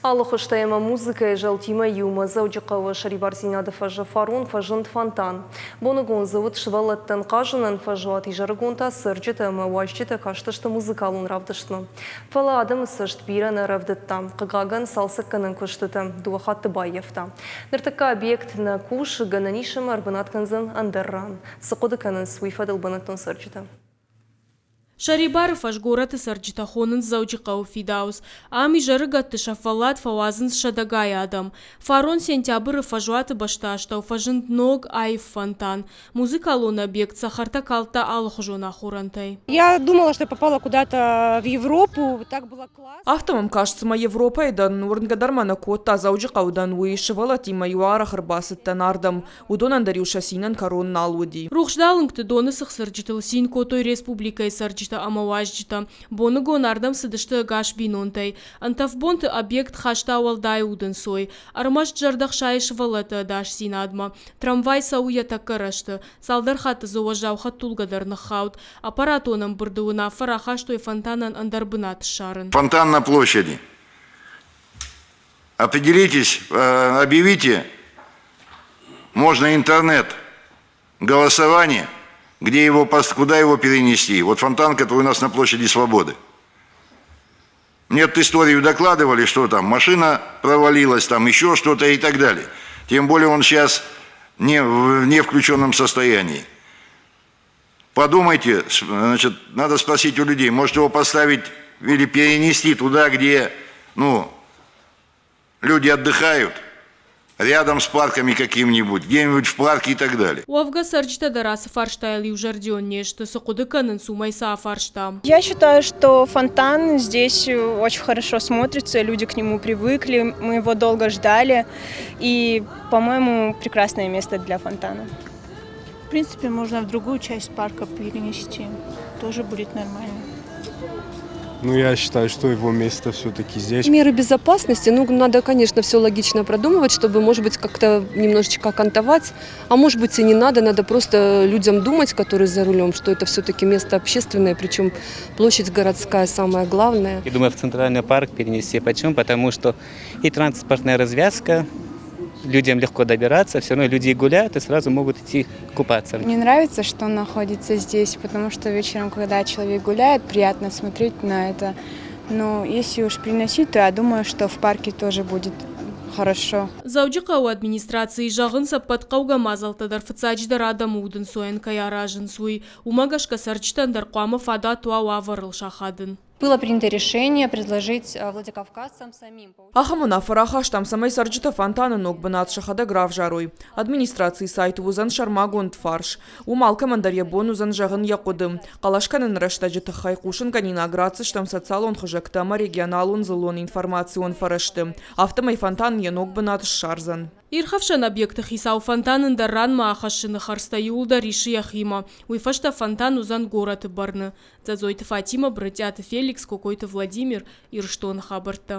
Алы хуызтӕ ӕмӕ музыкӕйы зӕлтимӕ иумӕ Дзӕуджыхъӕуы Сӕрибардзинады фӕзы фарон фӕзынд фонтан. Боныгон дзы уыд сывӕллӕттӕн хъазынӕн фӕзуат, изӕрыгон та цӕрджытӕ ӕмӕ уазджытӕ кастысты музыкалон равдыстмӕ. Фӕлӕ адӕмы цӕст бирӕ нӕ рӕвдыдта. Хъыгагӕн, цалцӕггӕнӕн куыстытӕ дыууӕ хатты баййӕфта. Ныртӕккӕ объект нӕ кусы, гӕнӕн ис ӕмӕ ӕрбынат кӕндзӕн ӕндӕр ран. Цы хъуыды кӕнынц, уый фӕдыл бынӕттон цӕрджытӕ. Сӕрибары фӕз горӕты цӕрджытӕ хонынц Дзӕуджыхъӕуы фидауц. Ам изӕрыгӕтты сӕ фӕллад фӕуадзынц сӕдӕгай адӕм. Фарон сентябры фӕзуаты бӕстыастӕу фӕзынд ног, аив фонтан. Музыкалон объект цӕхӕртӕ калдта алыхуызон ахорӕнтӕй. Я думала, что я попала куда-то в Европу, так было классно. Афтӕ мӕм каст, цыма Европӕйы дӕн, уырнгӕ дӕр мӕ нӕ кодта, Дзӕуджыхъӕуы дӕн, уый. Сывӕллӕттимӕ-иу арӕх ӕрбацыдтӕн ардӕм. Уыдонӕн дӕр-иу сӕ цинӕн кӕрон нал уыди. Рухсдалынгты доны цыхцырджытыл цин кодтой республикӕйы цӕрджытӕ ӕмӕ уазджытӕ. Боныгон ардӕм цыдысты ӕгас бинонтӕй. Ӕнтӕф бонты объект хаста уӕлдай удӕнцой. Ӕрмӕст зӕрдӕ хсайы сывӕллӕтты ӕдасдзинадмӕ. Трамвай цӕуы йӕ тӕккӕ рӕзты. Цалдӕр хатты дзы уӕззау хӕдтулгӕ дӕр ныххауд. Аппаратон ӕмбырды уынаффӕ рахастой фонтанӕн ӕндӕр бынат ссарын. Фонтан на площади. Определитесь, объявите, можно интернет, голосование, где его, куда его перенести. Вот фонтан, который у нас на площади Свободы. Мне эту историю докладывали, что там машина провалилась, там еще что-то и так далее. Тем более он сейчас не в не включенном состоянии. Подумайте, значит, надо спросить у людей, может его поставить или перенести туда, где, ну, люди отдыхают, рядом с парками каким-нибудь, где-нибудь в парке и так далее. Уӕвгӕ цӕрджытӕ дӕр ацы фарстайыл иузӕрдион не сты, цы хъуыды кӕнынц, уымӕй сӕ афарстам. Я считаю, что фонтан здесь очень хорошо смотрится, люди к нему привыкли, мы его долго ждали, и, по-моему, прекрасное место для фонтана. В принципе, можно в другую часть парка перенести, тоже будет нормально. Ну, я считаю, что его место все-таки здесь. Меры безопасности, ну, надо, конечно, все логично продумывать, чтобы, может быть, как-то немножечко окантовать, а может быть и не надо, надо просто людям думать, которые за рулем, что это все-таки место общественное, причем площадь городская самое главное. Я думаю, в центральный парк перенести. Почему? Потому что и транспортная развязка, людям легко добираться, все равно люди гуляют и сразу могут идти купаться. Мне нравится, что он находится здесь, потому что вечером, когда человек гуляет, приятно смотреть на это. Но если уж переносить, то я думаю, что в парке тоже будет хорошо. Дзӕуджыхъӕуы администрацийы зӕгъынц, ӕппӕт хъӕугӕ мадзӕлттӕ дӕр фыццаджыдӕр адӕмы удӕнцойӕн кӕй аразынц, уый. Уымӕ гӕсгӕ цӕрджытӕн дӕр хъуамӕ фадат уа уавӕрыл сахадын. Было принято решение предложить владикавказцам самим. Ахӕм уынаффӕ рахастам, цӕмӕй цӕрджытӕ фонтаны ног бынат сӕхӕдӕг равзарой. Администрацийы сайты уыдзӕн сӕрмагонд фарс. Уым алкӕмӕн дӕр йӕ бон уыдзӕн зӕгъын йӕ хъуыды. Хъӕлӕс кӕныны рӕстӕджы тыххӕй хъусынгӕнинаг ратдзыстӕм социалон хызӕгтӕ ӕмӕ регионалон дзыллон информацион фӕрӕзты. Афтӕмӕй фонтан йӕ ног бынат ссардзӕн. Ирхӕфсӕн объекты хицау фонтан ӕндӕр ранмӕ ахӕссыны хӕрдзтӕ иууылдӕр исы йӕхимӕ. Уый фӕстӕ фонтан уыдзӕн горӕты бӕрны. Дзӕдзойты Фатимӕ, Брытъиаты Феликс, Кокойты Владимир, Ирыстоны хабӕрттӕ.